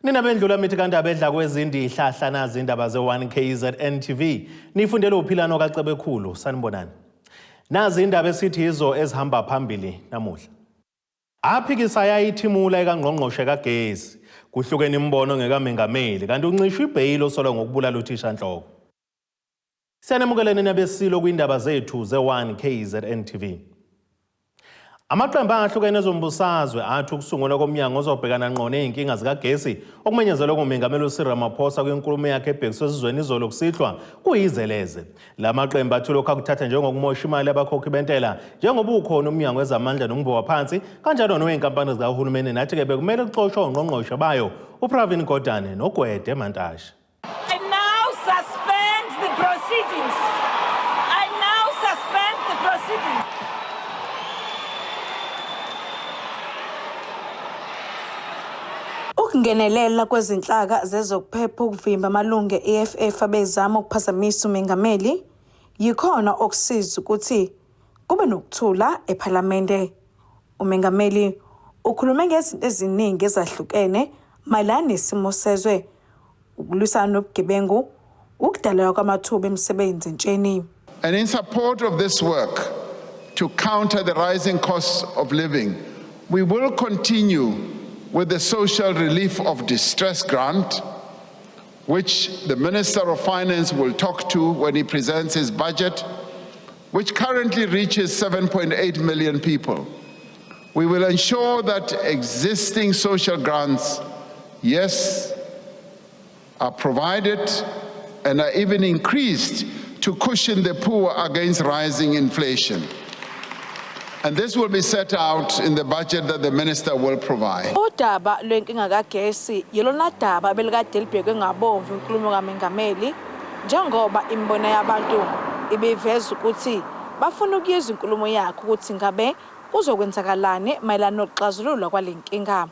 Nina bendlula mithi kanti abedla kwezindi ihlahla nazi indaba ze-1 KZN TV. Nifundele uphilano kaCebekhulu, sanibonani. Nazi indaba esithi yizo ezihamba phambili namuhla. Aphikisa yayithimula ekangqongqoshe kagesi. Kuhlukene imibono ngekamengameli kanti uncishwa ibheyili osolwa ngokubulala uthishanhloko. Siyanamukela nina beSilo kwindaba zethu ze-1 KZN TV. Amaqembu ahlukene ezombusazwe athi ukusungulwa komnyango ozobhekana ngqo nezinkinga zikagesi okumenyezelwe nguMengameli uCyril Ramaphosa kwinkulumo yakhe ebhekiswe esizweni izolo kusihlwa kuyizeleze. La maqembu athi lokhu akuthatha njengokumosha imali yabakhokhi bentela njengoba ukhona umnyango wezamandla nokumbiwa phansi kanjalo nowey'nkampani zikahulumeni nathi-ke bekumele kuxoshwe ongqongqoshe bayo uPravin Gordhan noGwede Mantashe. I now suspend the proceedings. I now suspend the proceedings. Ukungenelela kwezinhlaka zezokuphepha ukuvimba amalungu e-EFF abezama ukuphazamisa umengameli yikhona okusiza ukuthi kube nokuthula ePhalamende. Umengameli ukhulume ngezinto eziningi ezahlukene mayelana nesimo sezwe, ukulwisana nobugebengu, ukudaleka kwamathuba emisebenzi entsheni. And in support of this work to counter the rising costs of living, we will continue with the Social Relief of Distress Grant, which the Minister of Finance will talk to when he presents his budget, which currently reaches 7.8 million people. We will ensure that existing social grants, yes, are provided and are even increased to cushion the poor against rising inflation. And this will be set out in the budget that the minister will provide. Udaba lwenkinga kagesi yilona daba belikade libhekwe ngabomvu inkulumo kaMengameli njengoba imibono yabantu ibiveza ukuthi bafuna ukuyizwa inkulumo yakhe ukuthi ngabe kuzokwenzakalani mayelana nokuxazululwa kwale nkinga.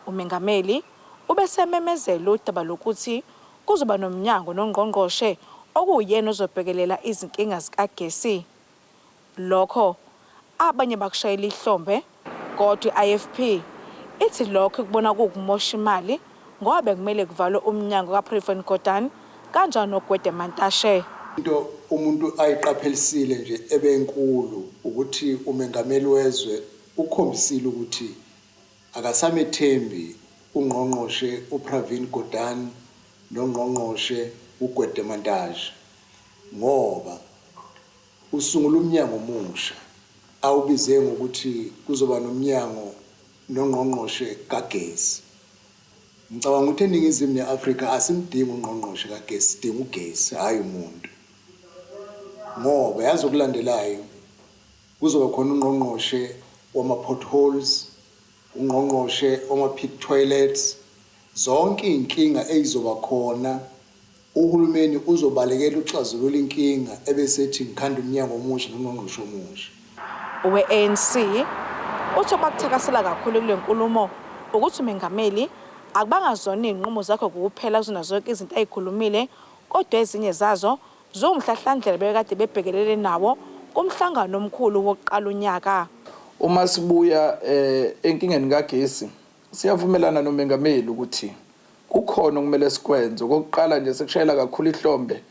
UMengameli ubesememezela udaba lokuthi kuzoba nomnyango nongqongqoshe okuwuyena ozobhekelela izinkinga zikagesi. Lokho abanye bakushayela ihlombe kodwa i-IFP ithi lokho ikubona kuwukumosha imali ngoba bekumele kuvalwe umnyango kaPrevin Gordhan kanjalo noGwede Mantashe. Into umuntu ayiqaphelisile nje ebenkulu ukuthi umengameli wezwe ukhombisile ukuthi akasamethembi uNgqongqoshe uPravin Gordhan noNgqongqoshe uGwede Mantashe ngoba usungula umnyango omusha awubize ngokuthi kuzoba nomnyango nongqongqoshe kagesi. Ngicabanga ukuthi eNingizimu ne-Afrika asimdingi ungqongqoshe kagesi, sidinga ugesi, hhayi umuntu. Ngoba yazi okulandelayo kuzoba khona ungqongqoshe wama-potholes, ungqongqoshe wama-pit toilets, zonke iy'nkinga ey'zoba khona Uhulumeni uzobalekela ukuxazulula inkinga ebese ethi ngikhanda umnyango omusha nongqongqoshe omusha. Owe-ANC uthi obakuthakasela kakhulu kule nkulumo ukuthi umengameli akubanga zona izinqumo zakhe kuphela kuzona zonke izinto ayikhulumile kodwa ezinye zazo ziwumhlahlandlela bebekade bebhekelele nawo kumhlangano omkhulu wokuqala unyaka. Uma sibuya enkingeni kagesi, siyavumelana nomengameli ukuthi Kukhona okumele sikwenze. Okokuqala nje sikushayela kakhulu ihlombe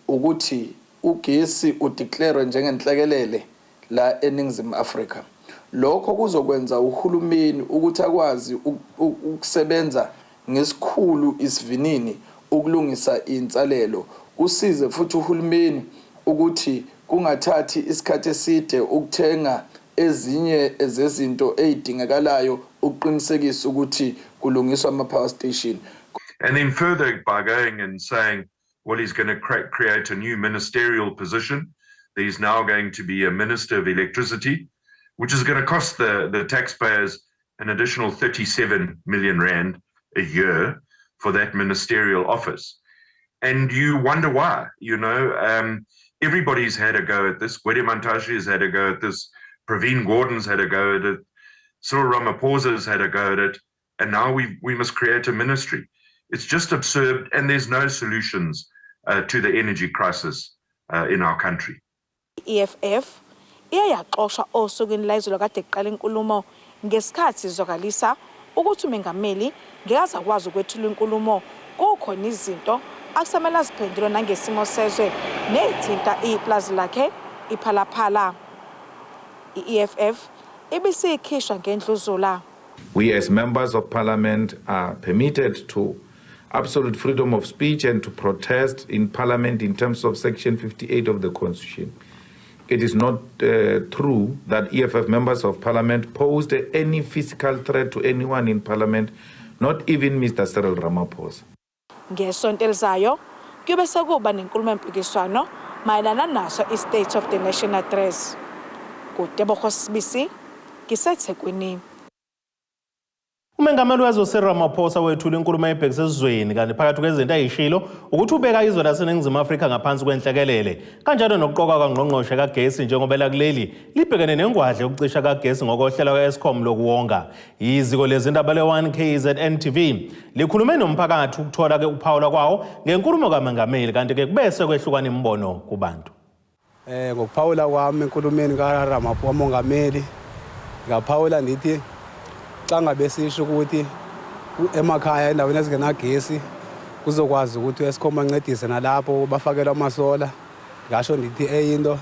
ukuthi ugesi udeclare njengenhlekelele la eNingizimu Afrika. Lokho kuzokwenza uhulumeni ukuthi akwazi ukusebenza ngesikhulu isivinini ukulungisa insalelo. Kusize futhi uhulumeni ukuthi kungathathi isikhathi eside ukuthenga ezinye zezinto ey'dingekalayo ukuqinisekisa ukuthi kulungiswa ama-power station. And then further by going and saying, well, he's going to create a new ministerial position. There's now going to be a minister of electricity, which is going to cost the taxpayers an additional 37 million rand a year for that ministerial office. And you wonder why, you know. Everybody's had a go at this. Gwede Mantashe has had a go at this. Pravin Gordhan's had a go at it. Cyril Ramaphosa's had a go at it. And now we must create a ministry. It's just absurd, and there's no solutions to the energy crisis in our country. I-EFF iye yaxoshwa osukwini layizolo kade kuqala inkulumo ngesikhathi izwakalisa ukuthi umengameli ngeke aze akwazi ukwethula inkulumo kukhona izinto akusamele aziphendule nangesimo sezwe nezithinta ipulazi lakhe iPhalaphala. I-EFF ibisikhishwa ngendluzula. We as members of parliament are permitted to absolute freedom of speech and to protest in parliament in terms of section 58 of the constitution. It is not true that EFF members of parliament posed any physical threat to anyone in parliament, not even Mr. Cyril Ramaphosa. Ngesonto elizayo kuyobe sekuba nenkulumo mpikiswano mayelana naso i-State of the Nation Address. KuTebogo Sibisi, ngiseThekwini. Umengameli wezwe Cyril Ramaphosa wethula inkulumo ebhekise esizweni, kanti phakathi kwezinto ayishilo ukuthi ubeka izwe laseNingizimu Afrika ngaphansi kwenhlekelele, kanjalo nokuqokwa kangqongqoshe kagesi njengoba elakuleli libhekene nengwadla yokucisha kagesi ngokohlelo ka-Eskom lokuwonga. Iziko lezindaba le-1 KZN TV likhulume nomphakathi ukuthola-ke ukuphawula kwawo ngenkulumo kaMengameli, kanti-ke kubese kwehlukana imibono kubantu. Ngokuphawula kwami enkulumeni kaRamaphosa mongameli, ngaphawula ndithi xa ngabe sisho ukuthi emakhaya endaweni ezingenagesi kuzokwazi ukuthi u-Eskom ancedise nalapho bafakelwe amasola, ngasho ndithi eyinto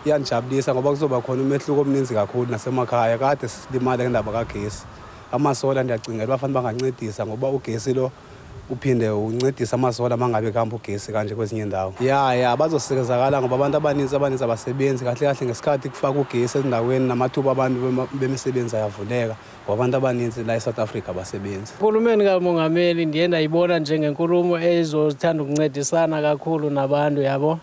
iyandijabulisa ngoba kuzoba khona umehluko omninzi kakhulu nasemakhaya kade silimala ngendaba kagesi. Amasola ndiyacingela bafana bangancedisa ngoba ugesi lo uphinde uncedise amasola uma ngabe kuhamba ugesi kanje kwezinye indawo. Ya, bazosizakala ngoba abantu abaninzi abasebenzi kahle kahle. Ngesikhathi kufaka ugesi ezindaweni, namathuba abantu bemisebenzi ayavuleka ngoba abantu abaninzi la e-South Africa abasebenzi. Enkulumeni kamongameli ndiye ndayibona njengenkulumo ezothanda ukuncedisana kakhulu nabantu, yabo,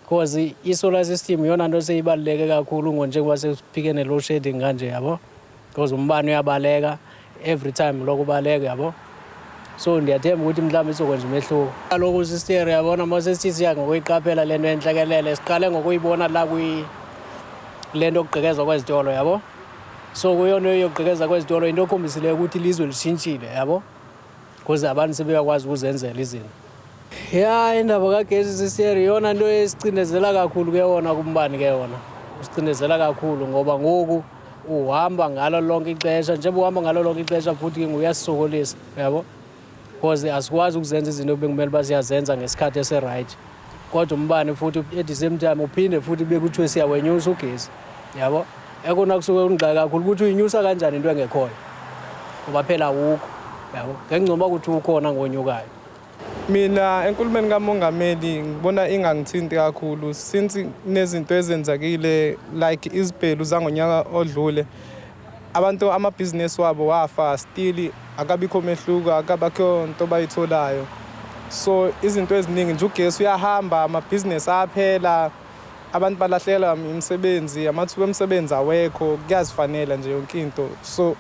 because i-solar system yeyona nto seyibaluleke kakhulu njengoba sesiphike ne-load shedding kanje, yabo, because umbane uyabaleka every time, loko ubaleka, yabo. So ndiyathemba ukuthi mhlawumbi izokwenza umehluko. Kaloku sister, yabona mosesithi siya ngokuyiqaphela le nto yenhlekelele, siqale ngokuyibona la kule nto yokugqekezwa kwezitolo, yabo. So kuyona yokugqekeza kwezitolo into ekhombisileyo ukuthi ilizwe litshintshile, yabo, because abantu sebeyakwazi ukuzenzela izinto. Ya, indaba kagesi, sister, iyona nto esicinezela kakhulu ke wona kumbani ke wona usicindezela kakhulu ngoba ngoku uhamba ngalo lonke ixesha. Njengoba uhamba ngalo lonke ixesha futhi ke nguyasisokolisa, uyabo, because asikwazi ukuzenza izinto bekumele uba siyazenza ngesikhathi esi-right. Kodwa umbane futhi at the same time uphinde futhi bekuthiwe siyawenyusa ugesi, yabo. Ekona kusuke kungixaka kakhulu ukuthi uyinyusa kanjani into engekhoyo, ngoba phela awukho, yabo, ngengcoba ukuthi ukhona ngonyukayo. Mina enkulumeni kamongameli ngibona ingangithinti kakhulu since kunezinto ezenzakile like izibhelu zangonyaka odlule. Abantu amabhizinisi wabo wafa, still akabikho mehluko, akabakho nto bayitholayo. So izinto eziningi nje, ugesi uyahamba, amabhizinisi ayaphela, abantu balahlekelwa imisebenzi, amathuba emisebenzi awekho. Kuyazifanela nje yonke into, so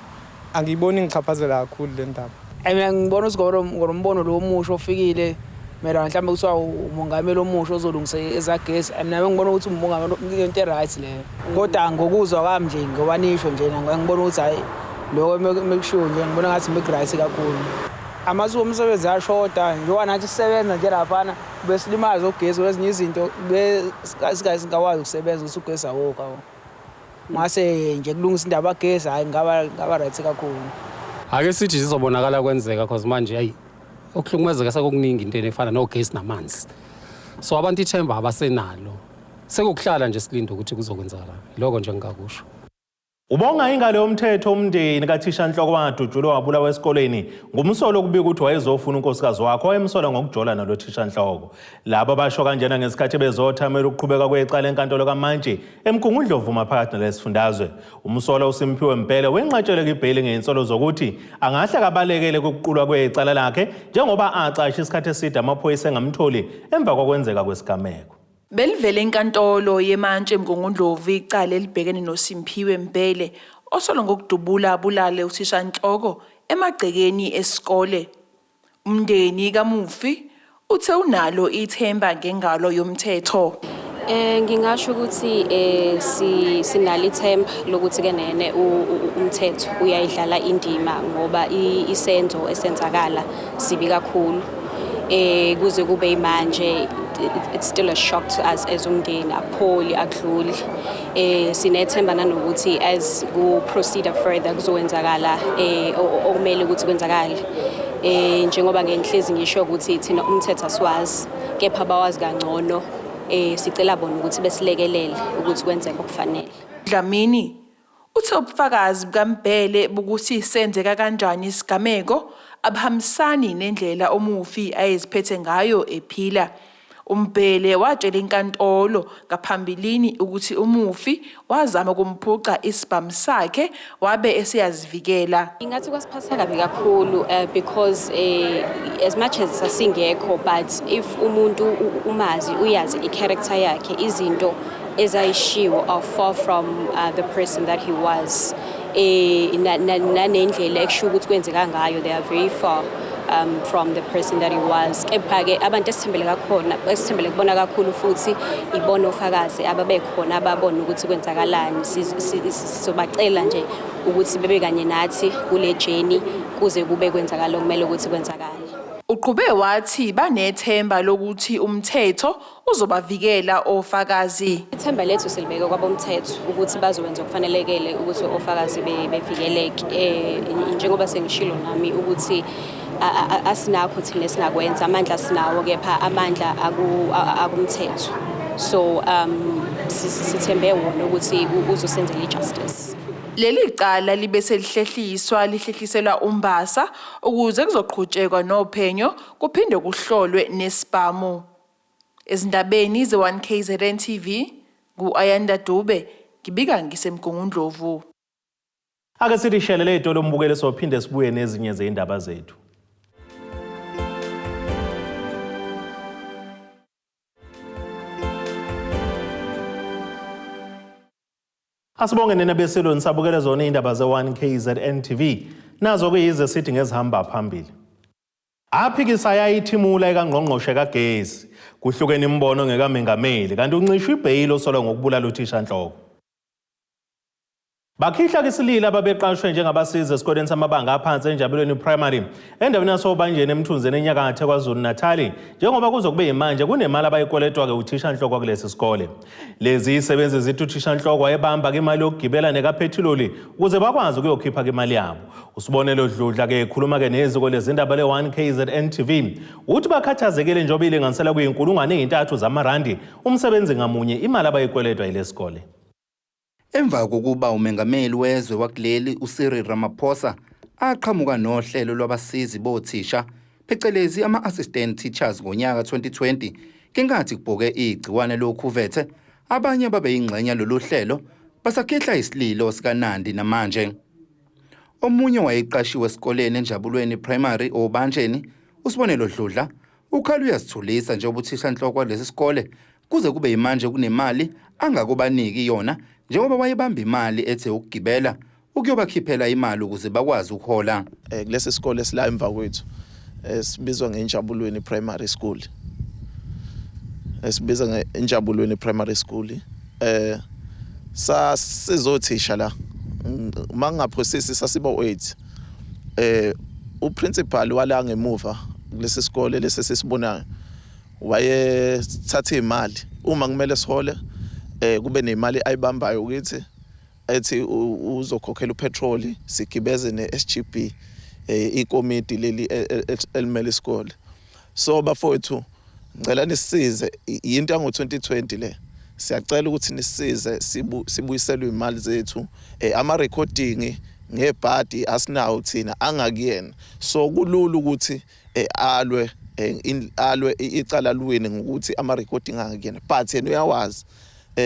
angiyiboni ngichaphazela kakhulu le ndaba. Mina ngibona ukuthi ngombono lo omusha ofikile mayelana mhlawumbe kuthiwa umongameli omusha ozolungisa ezagesi, mina ngibona ukuthi umongameli into e-right leyo. Kodwa ngokuzwa kwami nje, ngoba nisho nje, ngibona ukuthi hhayi, lokho mekushiwo nje ngibona ngathi beku-right kakhulu. Amathuba omsebenzi ayashoda njengoba nathi sisebenza nje laphana besilimaza ugesi kwezinye izinto, singakwazi ukusebenza ukuthi ugesi awukho, yabo. Mase nje kulungisa indaba kagesi, hhayi, ngaba right kakhulu. Ake sithi zizobonakala kwenzeka, cause manje hayi, ukuhlukumezeka sekukuningi into efana nogesi namanzi, so abantu ithemba abasenalo, sekukuhlala nje silinde ukuthi kuzokwenzakala. Lokho nje ngingakusho. Ubonga ingalo yomthetho umndeni kathishanhloko wadutshulwa wabulawa esikoleni ngumsolo okubika ukuthi wayezofuna unkosikazi wakhe owayemsola ngokujola nalo thishanhloko. Laba basho kanjena ngesikhathi bezothamela ukuqhubeka kwecala enkantolo kaMantshi eMgungundlovu maphakathi nalesifundazwe. Umsolo uSimphiwe Mbhele wenqatshelwe ibheyili ngezinsolo zokuthi angahle akabalekele ukuqulwa kwecala lakhe njengoba acasha isikhathi eside amaphoyisa engamtholi emva kokwenzeka kwesigameko. Belivele enkantolo yeMantshi eMgungundlovu icala elibhekene noSimphiwe Mbhele osolwa ngokudubula abulale uthishanhloko emagcekeni esikole. Umndeni kamufi uthe unalo ithemba ngengalo yomthetho. Ngingasho ukuthi si sinalo ithemba lokuthi ke nene umthetho uyayidlala indima ngoba isenzo esenzakala sibi kakhulu. Kuze kube imanje it's still a shock to us as umndeni, akupholi, akudluli. Sinethemba nanokuthi as ku proceed further kuzokwenzakala okumele ukuthi kwenzakale. Njengoba ngenhlezi ngisho ukuthi thina umthetho asiwazi, kepha bawazi kangcono. Sicela bona ukuthi besilekelele ukuthi kwenzeke okufanele. Dlamini uthe ubufakazi bukaMbhele bokuthi senzeka kanjani isigameko abuhambisani nendlela omufi ayeziphethe ngayo ephila. UMbhele watshela inkantolo ngaphambilini ukuthi umufi wazama ukumphuca isibhamu sakhe wabe eseyazivikela. Ingathi kwasiphatha kabi kakhulu because as much as sasingekho, but if umuntu umazi, uyazi i-character yakhe, izinto ezayishiwo are far from the person that he was. Nanendlela ekusho ukuthi kwenzeka ngayo, they are very far from the person that he was. Kepha-ke abantu esithembele kakhona, esithembele kubona kakhulu futhi ibona ofakazi ababekhona ababona ukuthi kwenzakalani. Sizobacela nje ukuthi bebe kanye nathi kule journey kuze kube kwenzakala okumele ukuthi kwenzakale. Uqhube wathi banethemba lokuthi umthetho uzobavikela ofakazi. Ithemba lethu silibeke kwabomthetho ukuthi bazowenza okufanelekele ukuthi ofakazi bevikeleke. Njengoba sengishilo nami ukuthi asinakho thina esingakwenza, amandla sinawo, kepha amandla akumthetho. So sithembe wona ukuthi uzosenzela i-justice. Leli cala libe selihlehliswa lihlehliselwa uMbasa ukuze kuzoqhutshekwa nophenyo kuphinde kuhlolwe nesibhamu. Ezindabeni ze-1 KZN TV, ngu-Ayanda Dube, ngibika ngiseMgungundlovu. Ake sithi shelele itolo umbukeli, sophinde sibuye nezinye zeyindaba zethu. Asibonge nina besilo nisabukele zona indaba ze-1 KZN TV. Nazo kuyize sithi ngezihamba phambili. Aphikisa yayithimula ekangqongqoshe kagesi. Kuhlukene imibono ngekamengameli kanti uncishwa ibheyili osolwa ngokubulala uthishanhloko. Bakhihla kisilila ababeqashwe njengabasizi esikoleni samabanga aphansi eNjabulweni Primary endaweni yasoBanjeni eMthunzini enyakatho KwaZulu-Natali, njengoba kuze kube yimanje kunemali abayikweletwa-ke uthishanhloko kulesi sikole. Lezi zisebenzi zithi uthishanhloko wayebamba imali yokugibela nekaphethiloli ukuze bakwazi ukuyokhipha imali yabo. Usibonelo Dludla-ke ekhuluma-ke neziko lezindaba le-1 KZN TV uthi bakhathazekile njengoba ilinganisela kuyinkulungwane ey'ntathu zamarandi umsebenzi ngamunye imali abayikweletwa yile sikole. Emva kokuba umengameli wezwe wakuleli uCyril Ramaphosa aqhamuka nohlelo lwabasizi bothisha, phecelezi ama-assistant teachers, ngonyaka 2020 ngenkathi kubhoke igciwane lokhuvethe, abanye ababeyingxenye lolu hlelo basakhihla isililo sikaNandi namanje. Omunye wayeqashiwe esikoleni eNjabulweni Primary oBanjeni, uSibonelo Dludla, ukhala uyasithulisa njengoba uthishanhloko walesi sikole kuze kube yimanje kunemali angakubaniki yona, njengoba wayebamba imali ethe ukugibela ukuyobakhiphela imali ukuze bakwazi ukuhola. Kulesi sikole esila emva kwethu esibizwa ngeNjabulweni Primary School, esibiza ngeNjabulweni Primary School, sasizothisha la, uma ngingaphosisi sasiba 8. Uprincipal wala ngemuva kulesi sikole lesi sisibonayo wayethatha imali uma kumele sihole, kube nemali ayibambayo kithi ethi uzokhokhela upetrol sigibeze ne-SGB, ikomiti leli elimele isikole. So bafowethu, ngicela nisisize, yinto yango-2020 le. Siyacela ukuthi nisisize sibuyiselwe imali zethu. Ama recording ngebhadi asinawo thina, angakuyena, so kulula ukuthi alwe alwe icala luwini ngokuthi ama recording angakuyena, but yena uyawazi.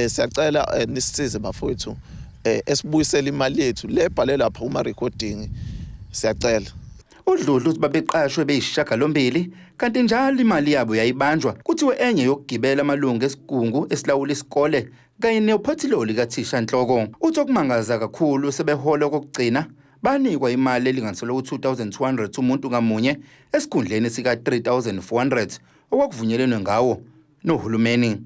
Siyacela nisisize bafowethu, esibuyisele imali yethu le bhale lapha kuma recording, siyacela. UDludla uthi babeqashwe beyisishiyagalombili, kanti njalo imali yabo yayibanjwa kuthiwe enye yokugibela amalungu esigungu esilawula isikole kanye neyophethiloli kathishanhloko. Uthi okumangaza kakhulu, sebehola okokugcina banikwa imali elinganiselwa ku-2200 umuntu ngamunye esikhundleni sika-3400 okwakuvunyelwenwe ngawo nohulumeni.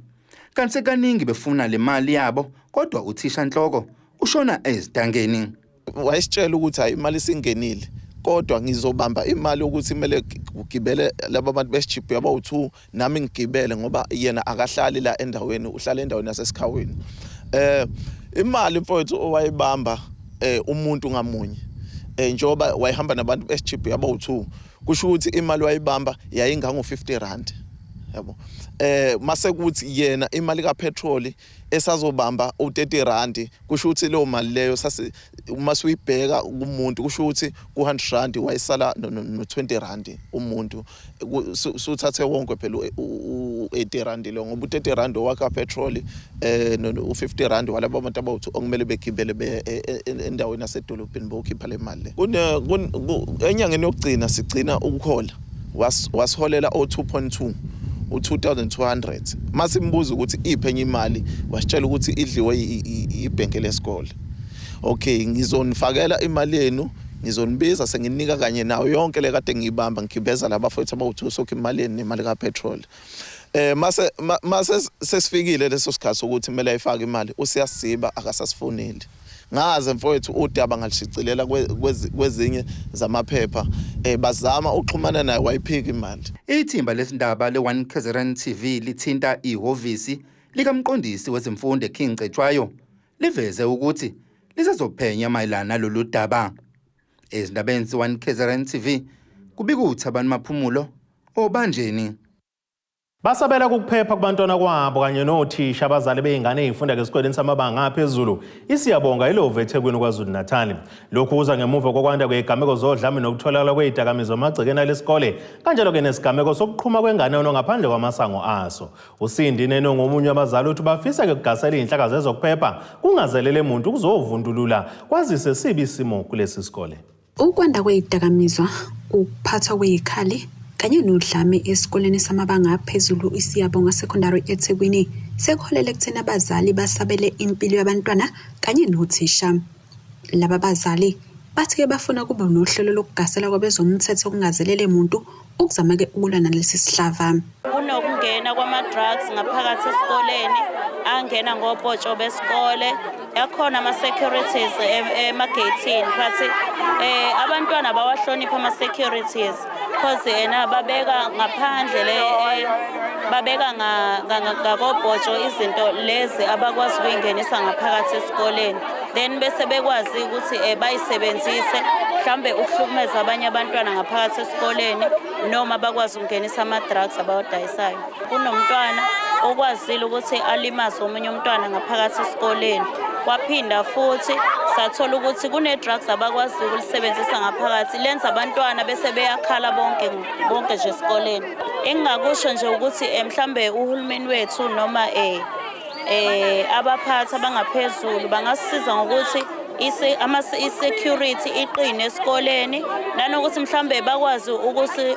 Kanti sekaningi befuna le mali yabo, kodwa uthishanhloko ushona ezidangeni. Wayesitshela ukuthi hayi, imali isingenile. Kodwa ngizobamba imali yokuthi kumele kugibele laba bantu be-SGB abawu-2, nami ngigibele, ngoba yena akahlali la endaweni, uhlala endaweni yaseSikhawini. Imali mfowethu owayibamba umuntu ngamunye, njengoba wayehamba nabantu be-SGB abawu-2, kusho ukuthi imali wayibamba yayingango 50 rand, yabo. Mase kuthi yena imali kapetrol esazobamba u30 rand, kusho ukuthi leyo mali leyo sasi uma suyibheka kumuntu, kusho ukuthi ku100 rand wayesala no 20 rand umuntu. Suthathe wonke phela u80 rand lo, ngoba u30 rand owaka petrol, u50 rand walabo abantu abawu2 okumele begibele be endaweni yasedolobheni bokhipha le mali le. Enyangeni yokugcina sigcina ukukhola, wasiholela o 2.2, u2200. Masimbuza ukuthi iphi enye imali, wasitshela ukuthi idliwe ibhenki lesikole. Okay, ngizonifakela imali yenu, ngizonibiza senginika kanye nayo yonke le kade ngiyibamba ngigibeza labafowethu abawu-2, sokho imali yenu nemali kapetrol. Mase sesifikile leso sikhathi sokuthi kumele ayifake imali, usiyasiba, akasasifoneli. Ngaze mfowethu udaba ngalishicilela kwezinye zamaphepha, bazama ukuxhumana naye, wayiphika imali. Ithimba lesindaba le-1 KZN TV lithinta ihhovisi likamqondisi wezemfundo eKing Cetshwayo, liveze ukuthi lisazophenya mayelana nalolu daba. Ezindabeni ze-1 KZN TV, kubika uThabani Maphumulo obanjeni. Basabela kukuphepha kubantwana kwabo kanye nothisha abazali bey'ngane ey'funda esikoleni samabanga aphezulu iSiyabonga iLovu eThekwini KwaZulu-Natal. Lokhu kuza ngemuva kokwanda kwey'gameko zodlame nokutholakala kwey'dakamizwa emagcekeni alesikole, kanjalo-ke nesigameko sokuqhuma kwengane ngaphandle kwamasango aso. USindi Nene ngomunye wabazali uthi bafisa-ke kugasela iy'nhlaka zezokuphepha kungazelele muntu ukuzovundulula, kwazise sibi isimo kulesi sikole. Ukwanda kwezidakamizwa, ukuphathwa kwezikhali kanye nodlame esikoleni samabanga aphezulu iSiyabonga Secondary eThekwini sekuholele ekutheni abazali basabele impilo yabantwana kanye nothisha. Laba bazali bathi-ke bafuna kube nohlelo lokugasela kwabezomthetho kungazelele muntu ukuzama-ke ukulwa nalesi sihlava. Kunokungena kwama-drugs ngaphakathi esikoleni, angena ngopotsho besikole. Akhona ama-securities emageyithini, but abantwana bawahlonipha ama-securities, cause ena babeka ngaphandle le, babeka ngakobhotsho izinto lezi abakwazi ukuyingenisa ngaphakathi esikoleni, then bese bekwazi ukuthi bayisebenzise mhlambe ukuhlukumeza abanye abantwana ngaphakathi esikoleni, noma bakwazi ukungenisa ama-drugs abawadayisayo. Kunomntwana okwazile ukuthi alimaze omunye umntwana ngaphakathi esikoleni, kwaphinda futhi sathola ukuthi kune-drugs abakwaziyo ukulisebenzisa ngaphakathi, lenza abantwana bese beyakhala bonke bonke nje esikoleni. Engingakusho nje ukuthi mhlambe uhulumeni wethu noma abaphathi abangaphezulu bangasisiza ngokuthi i-security iqine esikoleni, nanokuthi mhlambe bakwazi ukuthi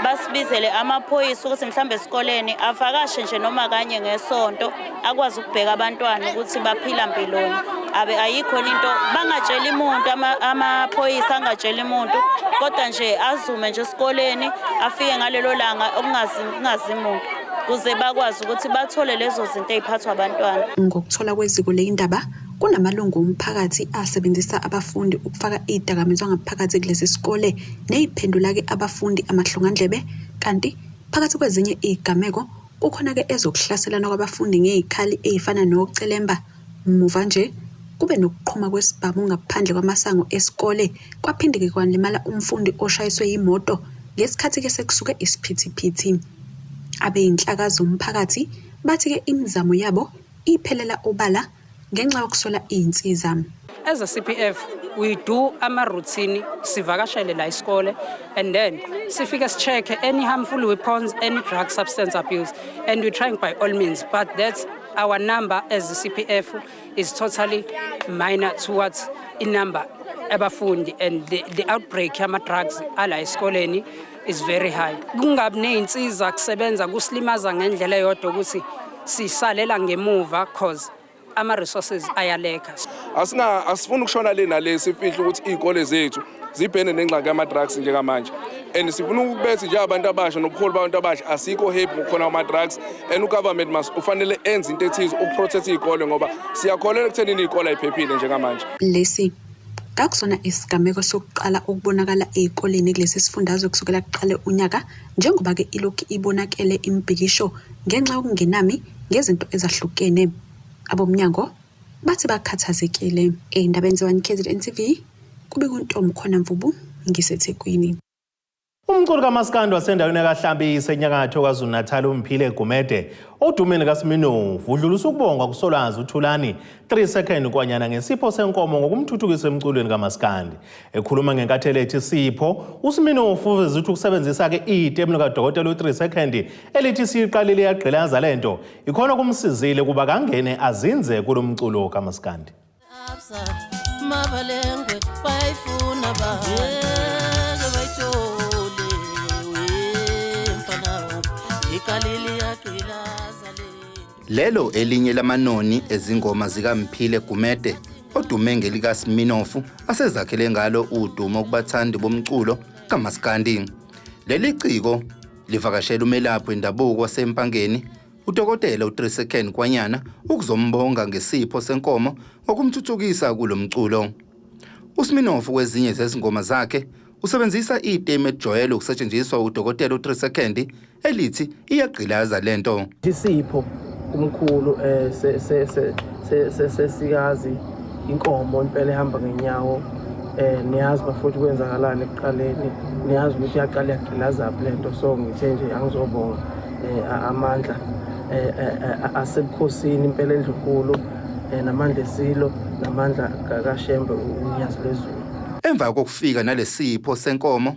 basibizele amaphoyisa ukuthi mhlambe esikoleni avakashe nje noma kanye ngesonto, akwazi ukubheka abantwana ukuthi baphila mpiloni. Abe ayikho into bangatsheli umuntu, amaphoyisa angatsheli umuntu, kodwa nje azume nje esikoleni, afike ngalelo langa okungazi muntu, kuze bakwazi ukuthi bathole lezo zinto ey'phathwa abantwana. Ngokuthola kweziko leyindaba, kunamalungu omphakathi asebenzisa abafundi ukufaka izidakamizwa ngaphakathi kulesi sikole ney'phendula-ke abafundi amahlongandlebe, kanti phakathi kwezinye iy'gameko kukhona-ke ezokuhlaselana kwabafundi ngey'khali ey'fana nocelemba. Muva nje kube nokuqhuma kwesibhamu ngaphandle kwamasango esikole, kwaphinde-ke kwalimala umfundi oshayiswe yimoto ngesikhathi-ke sekusuke isiphithiphithi. Abeyinhlaka zomphakathi bathi-ke imizamo yabo iphelela obala ngenxa yokuswela iy'nsiza. As a CPF, we do ama-routine, sivakashele la isikole, and then sifike si-check any harmful weapons, any drug substance abuse, and we're trying by all means, but that's our number as the CPF is totally minor towards inumber abafundi, and the outbreak yama-drugs ala esikoleni is very high. Kungabi ney'nsiza kusebenza kusilimaza ngendlela eyodwa ukuthi sisalela ngemuva, cause ama-resources ayalekha. Asinga asifuni ukushona le nale, sifihle ukuthi iy'kole zethu zibhene nengxaki yama-drugs njengamanje, and sifuna ukubethi njengabantu abasha nobuholi babantu abasha, asikho happy ngokukhona kwama-drugs, and ugovernment must ufanele enze into ethize ukuprotect iy'kole, ngoba siyakholelwa ekuthenini iy'kole ayiphephile njengamanje. Lesi Kakusona isigameko sokuqala ukubonakala ezikoleni kulesi sifundazwe kusukela kuqale unyaka njengoba-ke ilokhu ibonakele imibhikisho ngenxa yokungenami ngezinto ezahlukene. Abomnyango bathi bakhathazekile. Ey'ndabeni ze-1 KZN TV, kubika uNtomkhona Mvubu ngiseThekwini. Umculi kaMaskandi wasendaweni yakaHlambi isenyakatho KwaZulu-Natal uMphile Gumede odumeni kaSminofu udlulisa ukubonga kuSolwazi uThulani 3 Second Nkwanyana ngesipho senkomo ngokumthuthukisa emculweni kaMaskandi. Ekhuluma ngenkathelo ethi Sipho, uSminofu uveze ukuthi ukusebenzisa-ke itemu likadokotela u-3 Second elithi siyiqalile iyagqilaza lento ikhona kumsizile ukuba kangene azinze kulo mculo kaMaskandi. Mabalengwe bayayifuna bangeke bayithole mfana wami iqalile iyagqilaza le. Lelo elinye lamanoni ezingoma zikaMphile Gumede odume ngelikaSminofu asezakhele ngalo udumo kubathandi bomculo kaMaskandi. Leli ciko livakashela umelaphi wendabuko waseMpangeni uDokotela uTriseken Kwanyana ukuzombonga ngesipho senkomo ngokumthuthukisa kulo mculo. USminoff kwezinye zezingoma zakhe usebenzisa itemu elijwayele ukusetshenziswa uDokotela uTriseken elithi iyagqilaza lento. Isipho kumkhulu eh se se se sesikazi inkomo impela ehamba ngenyawo eh niyazi bafowethu kwenzakalani ekuqaleni niyazi ukuthi yaqala yagqilazaphi lento so ngithe nje angizobonga eh, amandla eh, eh, asebukhosini impela endlunkulu namandla esilo namandla kaShembe unyazi lwezulu. Emva kokufika nalesipho senkomo,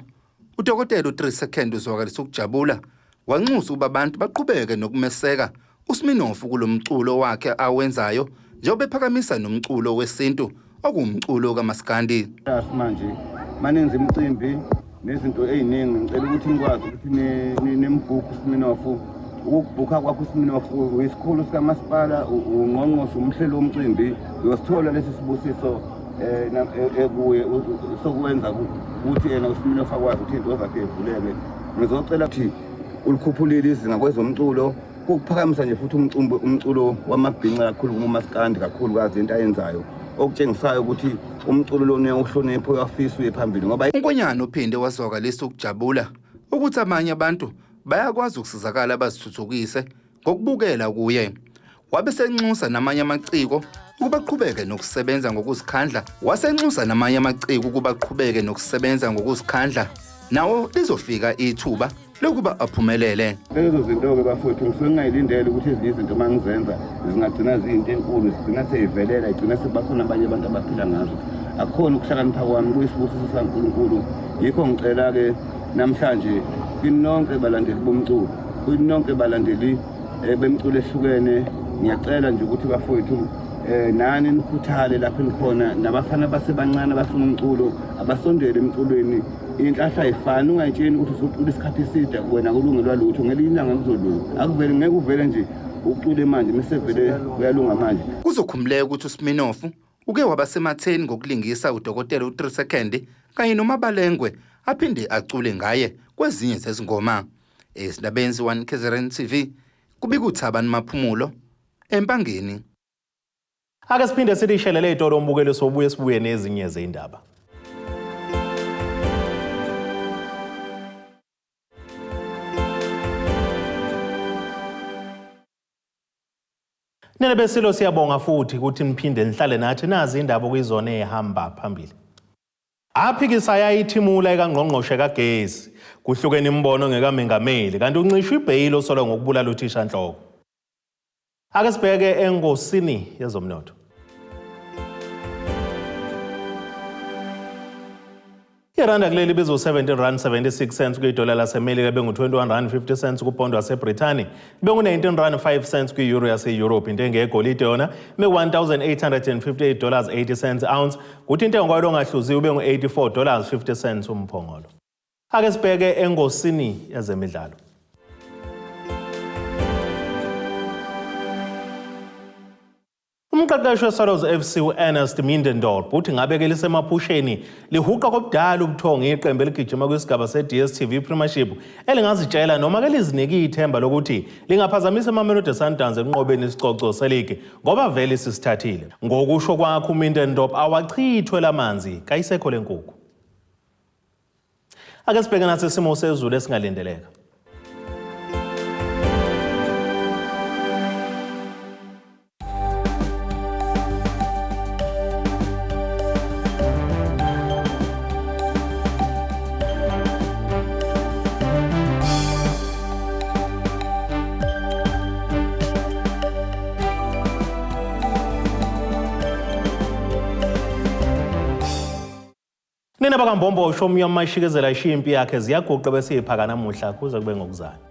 uDokotela u-3 Second uzwakalisa ukujabula, wanxusa ukuba abantu baqhubeke nokumeseka uSminofu kulo mculo wakhe awenzayo njengoba ephakamisa nomculo wesintu okuwumculo kamaskandi. Manje manenza imicimbi nezinto ey'ningi ngicela ukuthi nikwazi ukuthi nimbhukhe uSminofu. Ukubhukha kwakho uSminofu uyisikhulu sikamasipala, ungqongqoshe, umhleli womcimbi, uyosithola lesi sibusiso ekuye sokwenza ukuthi yena uSminofu akwazi ukuthi iy'nto zakhe ivuleke. Ngizocela ukuthi ulikhuphulile izinga kwezomculo kukuphakamisa nje futhi umculo wamabhinca kakhulu kumaskandi kakhulukazi into ayenzayo okutshengisayo ukuthi umculo lona uyawuhlonipha uyafisa uye phambili ngoba uNkonyana uphinde wazwakalisa ukujabula ukuthi abanye abantu bayakwazi ukusizakala bazithuthukise ngokubukela kuye. Wabe senxusa namanye amaciko ukuba aqhubeke nokusebenza ngokuzikhandla wasenxusa namanye amaciko ukuba aqhubeke nokusebenza ngokuzikhandla nawo lizofika ithuba lokuba aphumelele. Lezo zinto-ke bafowethu ngisuke ngingayilindele ukuthi ezinye izinto uma ngizenza zingagcina ziyinto enkulu, zigcina seyivelela, igcina sekubakhona abanye abantu abaphila ngazo. Akukhona ukuhlakanipha kwami, kuyisibusiso sikaNkulunkulu. Yikho ngicela-ke namhlanje kini nonke balandeli bomculo, kini nonke balandeli bemculo ehlukene, ngiyacela nje ukuthi bafowethu nani nikhuthale lapho nikhona, nabafana abasebancane abafuna umculo abasondele emculweni. Inhlahla ayifani, ungayitsheni ukuthi usucula isikhathi eside wena kulungelwa lutho, ngelinye ilanga kuzolunga. Akuvele, ngeke uvele nje ucule manje mese vele kuyalunga manje. Kuzokhumbuleka ukuthi uSminofu uke waba sematheni ngokulingisa uDokotela u-3 Second kanye noMabalengwe aphinde acule ngaye kwezinye zezingoma. Ezindabeni ze-1 KZN TV kubika uThabani Maphumulo eMpangeni. Ake siphinde silishelele itolo umbukeli sobuye sibuye nezinye zezindaba. Nina besilo siyabonga futhi ukuthi niphinde nihlale nathi nazi indaba okuyizona ehamba phambili. Aphikisa yayithimula ekangqongqoshe kagesi. Kuhlukene imibono ngekamengameli kanti uncishwa ibheyili osolwa ngokubulala uthishanhloko. Ake sibheke engosini yezomnotho. Iranda kuleli bizu 17 rand 76 cents kwidola laseMelika, bengu-21 rand 50 cents kupondo waseBrithani, bengu-19 rand 5 cents kwi-euro yase-Europe. Intengo yegolide yona ime-1858 dollars 80 cents ounce, kuthi intengo kwayo ongahluziwe bengu-84 dollars 50 cents umphongolo. Ake sibheke engosini yezemidlalo. Umqeqeshi weSwallows FC u-Ernst Middendorp uthi ngabe ke lisemaphusheni lihuqa kobudala ubuthongo iqembu eligijima kwisigaba se-DStv Premiership elingazitshela noma ke lizinike ithemba lokuthi lingaphazamisa iMamelodi Sundowns ekunqobeni isicoco seligi ngoba vele sisithathile. Ngokusho kwakhe uMiddendorp awachithwe lamanzi kayisekho lenkukhu. Ake sibheke nasi isimo sezulu esingalindeleka. Nina bakaMbombo usho umyama ishikezela ishiya impi yakhe ziyaguqa bese iphaka namuhla kuze kube ngokuzayo.